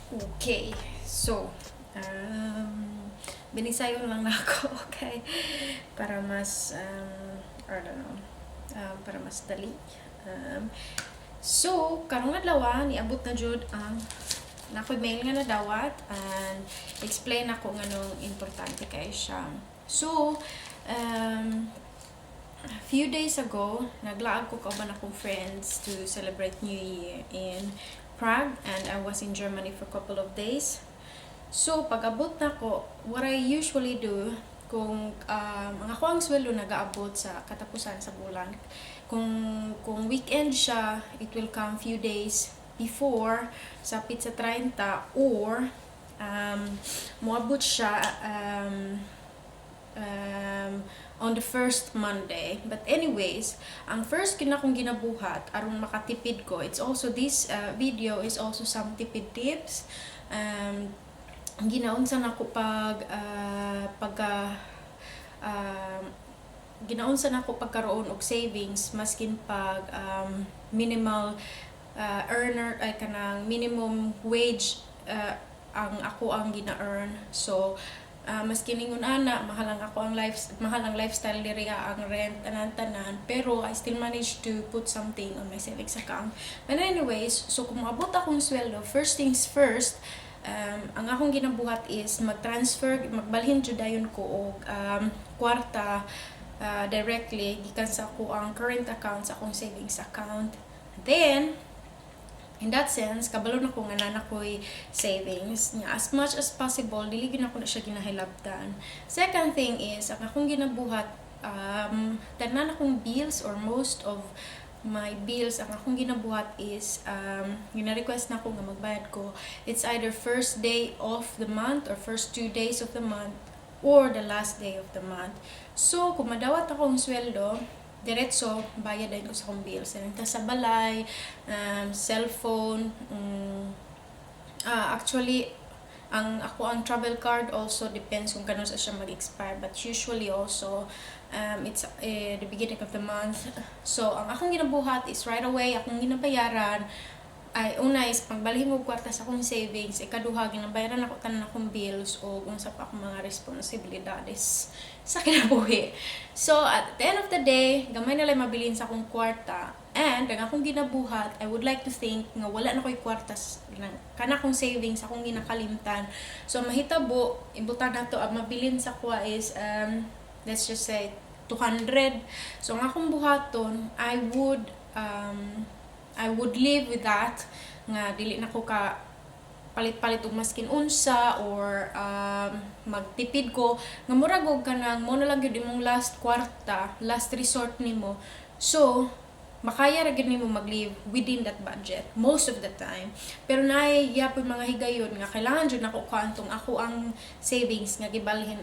Okay, so, binisayon lang nako, okay? Para mas, I don't know, para mas dali. So, karong adlaw, niabot na jud ang naa koy mail nga nadawat and explain ako nganong importante kay siya. So, a few days ago, naglaag ko kauban akong friends to celebrate New Year in Prague and I was in Germany for a couple of days. So, pag-abot nako, what I usually do, kung ang ako ang sweldo nagaabot sa katapusan sa bulan, kung weekend siya, it will come few days before sa petsa 30 or moabot siya on the first Monday. But anyways, ang first kina akong ginabuhat aron makatipid ko, it's also this video is also some tipid tips. Ginaunsa nako pag pagka ginaunsa nako pagkaroon og savings maskin pag minimal earner ay kanang minimum wage ang ako ang gina-earn. So, maski ningon ana, mahal ang lifestyle diri, ang rent, tanan tanan, pero I still manage to put something on my savings account. But anyways, so kung moabot akong sweldo, first things first, ang akong ginabuhat is mag-transfer, magbalhin jud dayon ko og kwarta directly gikan sa ako ang current account sa akong savings account. Then, in that sense, kabalo na ko nga naa ko'y savings. Nya, as much as possible, dili gyud nako na siya ginahilabtan. Second thing is, ang akong ginabuhat, tanan akong bills or most of my bills, ang akong ginabuhat is, gina-request na ako nga magbayad ko. It's either first day of the month or first 2 days of the month or the last day of the month. So, kung madawat akong sweldo, diretso, bayad din ko sa akong bills. Renta sa balay, cellphone, actually, ang ako ang travel card also depends kung kanus-a siya mag-expire, but usually also it's the beginning of the month. So ang akong ginabuhat is right away akong ginabayaran ay una is pagbalhin og kwarta sa akong savings, ikaduha ginabayaran ako tanan akong bills o unsa pa akong mga responsibilidades sa kinabuhi. So at the end of the day, gamay na lang mabilin sa akong kwarta and ang akong ginabuhat, I would like to think nga wala na ko'y kwarta kana akong savings akong ginakalimtan. So mahitabo ibutan nato ang mabilin sa kuha is let's just say 200. So ang akong buhaton, I would live with that nga dili na ko ka palit-palit og maskin unsa or magtipid ko nga murag og kanang mo na lang gyud imong last kwarta, last resort nimo. So makaya ra gyud nimo mag-live within that budget most of the time, pero naay gyapon mga higayon nga kailangan jud nako kuan tong ako ang savings nga gibalhin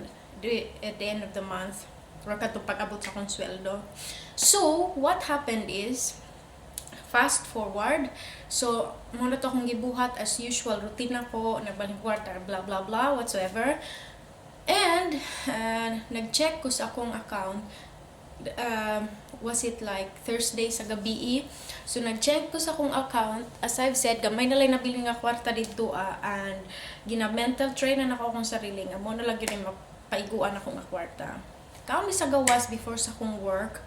at the end of the month or kadtong pag-abot sa akong sweldo. So what happened is, fast forward. So, mao na to akong gibuhat as usual. Routine ako, nagbalhin kwarta, blah, blah, blah, whatsoever. And nag-check ko sa akong account. Was it like Thursday sa gabi? So, nag-check ko sa akong account. As I've said, gamay na lang nabilin nga kwarta dito. And gina-mental train na nako akong sarili nga mao na lang gyud yung mapaiguan ako nga kwarta. Kaon mi sa gawas before sa akong work.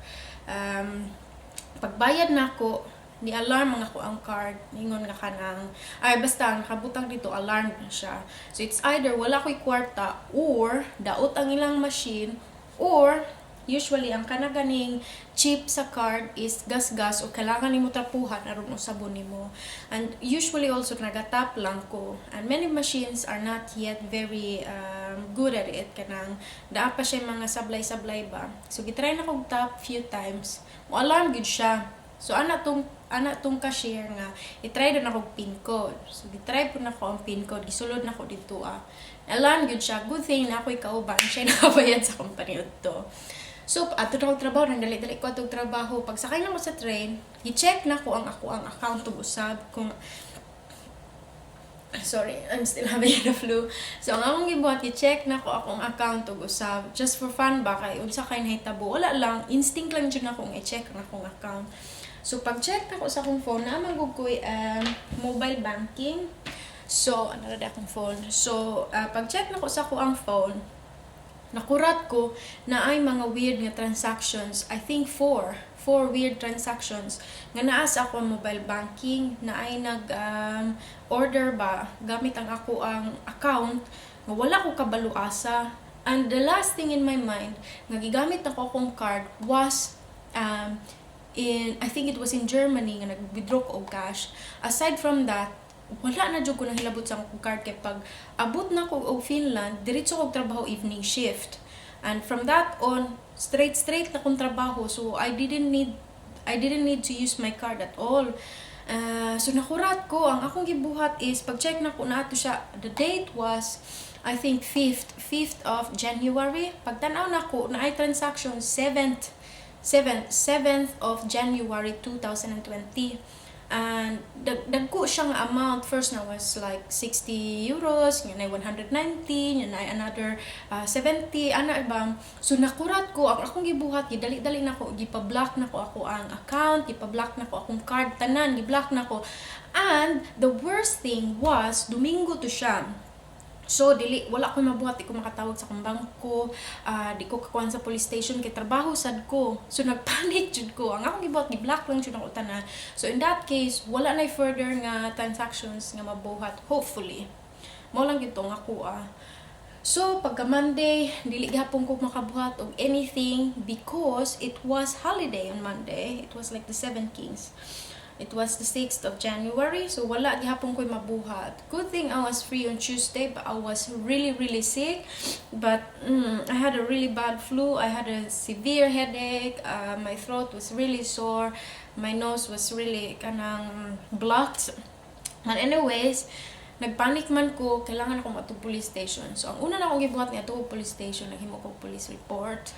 Pagbayad nako, ni alarm ang ako ang card, ningon nga kanang ay basta ang nakabutang dito, alarm na siya. So it's either wala ko'y kwarta or daot ang ilang machine or usually ang kana ganing chip sa card is gas-gas o kailangan nimo trapuhan aron usabon nimo. And usually also nagatap lang ko and many machines are not yet very good at it, kanang naa pa siya mga sablay-sablay ba. So gitry na kog tap few times, mo alarm gyud siya. So ana tong cashier nga i-try na nako PIN code. So gitry po nako ang PIN code, gisulod nako dito ah. Alarm gyud siya. Good thing na ako'y kauban, siya nakabayad sa company udto. So ato na akong trabaho, nang dali-dali ko atong trabaho. Pagsakay na ko sa train, gi-check na ko ang ako ang account ug usab kung, sorry, I'm still having the flu. So, ang akong gibuhat, i-check na ko akong account ug usab. Just for fun ba, kay unsa kay nahitabo. Wala lang, instinct lang jud nako nga i-check ang akong account. So, pag-check nako sa akong phone, naa man gud ko'y mobile banking. So, ano na akong phone. So, pag-check nako sa akoang phone, nakurat ko naay mga weird nga transactions. I think four weird transactions nga naa sa ako mobile banking na ay nag order ba gamit ang akoang account nga wala ko kabalo asa. And the last thing in my mind nga gigamit ako akong card was in, I think it was in Germany, nga nag-withdraw ko og cash. Aside from that, wala na jud ko nahilabot sa akong card kay pag abot na ko og Finland, diretso ko og trabaho, evening shift. And from that on, straight straight na kong trabaho. So I didn't need to use my card at all. So nakurat ko, ang akong gibuhat is pag check nako na ato siya, the date was, I think, 5th of January. Pagtan-aw nako, naay transaction 7th 7th 7th of January 2020 and dagko siya nga amount. First na was like €60, nga na 190, nga na another 70 ana ba. So nakurat ko, ang akong gibuhat, gidali-dali nako, gipa-block nako akoang account, gipa-block nako akong card, tanan gi-block nako. And the worst thing was Domingo to siya. So dili, wala ko mabuhat, di ko makatawag sa akong bangko, di ko kakuan sa police station kay trabaho sad ko. So nagpanic jud ko. Ang akong gibuhat, gi-block lang jud ako tanan. So in that case, wala na further nga transactions nga mabuhat, hopefully. Mao lang gyud to nga ako. So pagka Monday, dili gihapon ko makabuhat og anything because it was holiday on Monday. It was like the Seven Kings. It was the 6th of January, so wala gihapon ko'y mabuhat. Good thing I was free on Tuesday, but I was really, really sick. But I had a really bad flu. I had a severe headache. My throat was really sore. My nose was really kanang blocked. And anyways, nagpanic man ko, kailangan ako maadto police station. So, ang una na akong gibuhat niadto ko police station, naghimo ko police report.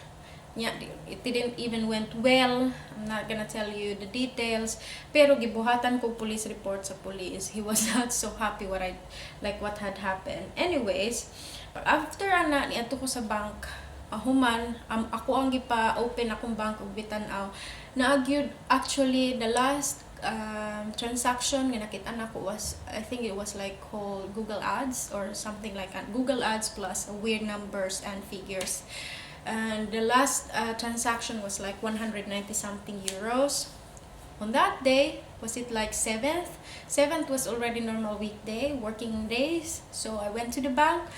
Yeah, it didn't even went well. I'm not gonna tell you the details. Pero gibuhatan ko police report sa police. He was not so happy what I like what had happened. Anyways, after ana, niadto ko sa bank. Human ako ang gipa-open akong bank ug bitan-aw. Naa gyud, actually, the last transaction nga nakita nako was, I think it was like called Google Ads or something like that. Google Ads plus weird numbers and figures. And the last transaction was like 190 something euros. On that day, was it like 7th? 7th was already normal weekday, working days. So I went to the bank.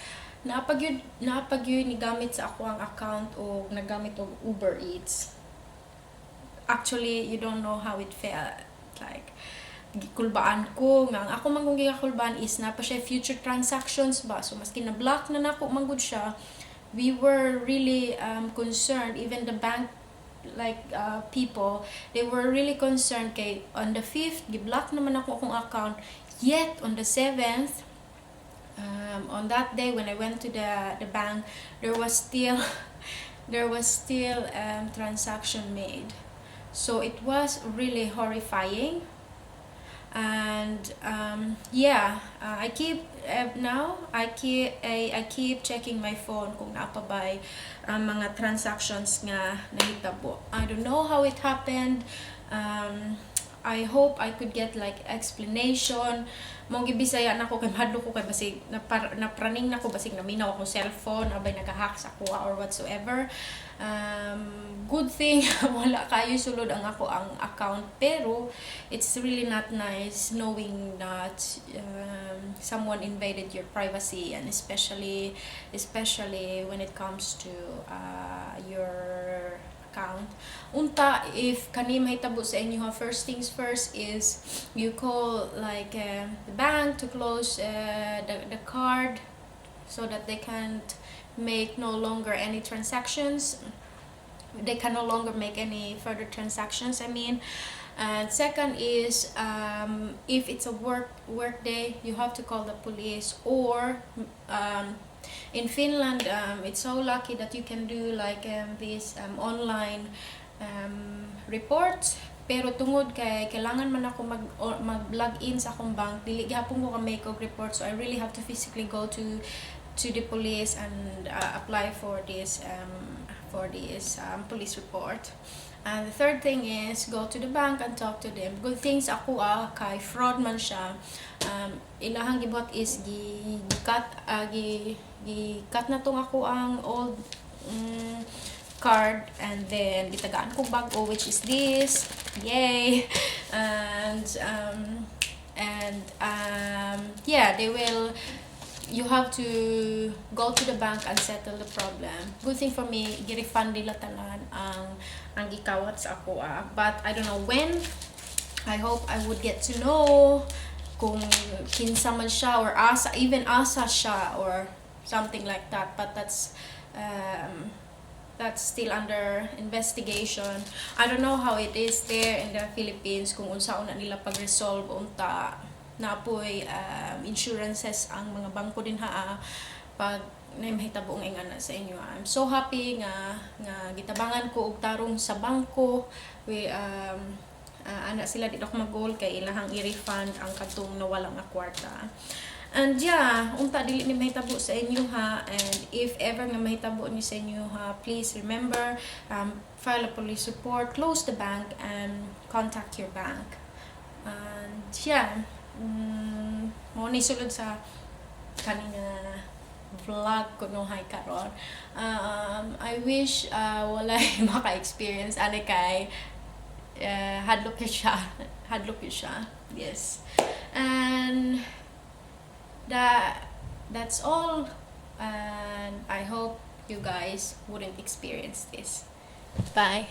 Naa pa gyud ni gamit sa akoang account o nagamit og Uber Eats. Actually, you don't know how it felt like. Gikulbaan ko nga ang ako man kong gikulbaan is naa pa siya future transactions ba. So maski na block na nako man gud siya, we were really concerned. Even the bank, like people, they were really concerned kay on the 5th gi-block naman ako akong account, yet on the 7th, on that day when I went to the bank, there was still transaction made. So it was really horrifying. And yeah, I keep now I keep checking my phone kung naa pa ba'y mga transactions nga nahitabo. I don't know how it happened. I hope I could get like explanation. Mao gibisaya nako kay mahadlok ko kay basig napraning nako, basig naminaw akong cellphone, abay nagahack sa akoa or whatsoever. Good thing wala kayo sulod ang akoang account, pero it's really not nice knowing that someone invaded your privacy, and especially when it comes to your account. Unta, if kani mahitabo sa inyo, ha, first things first is you call like the bank to close the card so that they can't make no longer any transactions. They can no longer make any further transactions, I mean. And second is, if it's a work day, you have to call the police, or in Finland, it's so lucky that you can do like this online reports. Pero tungod kay kailangan man ako mag log in sa akong bank, dili gihapon ko ka make og report, so I really have to physically go to the police and apply for this police report. And the third thing is go to the bank and talk to them. Good things ako kay fraud man siya. Ilahang gibuhat is gi cut gi gi cut na tong ako ang old card and then gitagaan ko bag-o, which is this. Yay! And yeah, they will you have to go to the bank and settle the problem. Good thing for me, gi-refund nila tanan ang gikawat sa ako ah. But I don't know when. I hope I would get to know kung kinsa man siya or asa, even asa siya or something like that. But that's still under investigation. I don't know how it is there in the Philippines, kung unsa na nila pag-resolve unta napoy insurances ang mga bangko din ha pag na mahitabo ang ingana sa inyo. I'm so happy nga gitabangan ko og tarong sa bangko. We ana sila, di ako mag-goal kay ilahang i-refund ang kadtong nawala nga kwarta. And yeah, unta dili ni mahitabo sa inyo ha. And if ever nga mahitabo ni sa inyo ha, please remember, file a police report, close the bank and contact your bank. And yeah, mao ni sulod sa kani nga vlog ko no hay karon. I wish walay maka-experience ani kay hadlok yun siya. Hadlok yun siya. Yes. And that's all, and I hope you guys wouldn't experience this. Bye.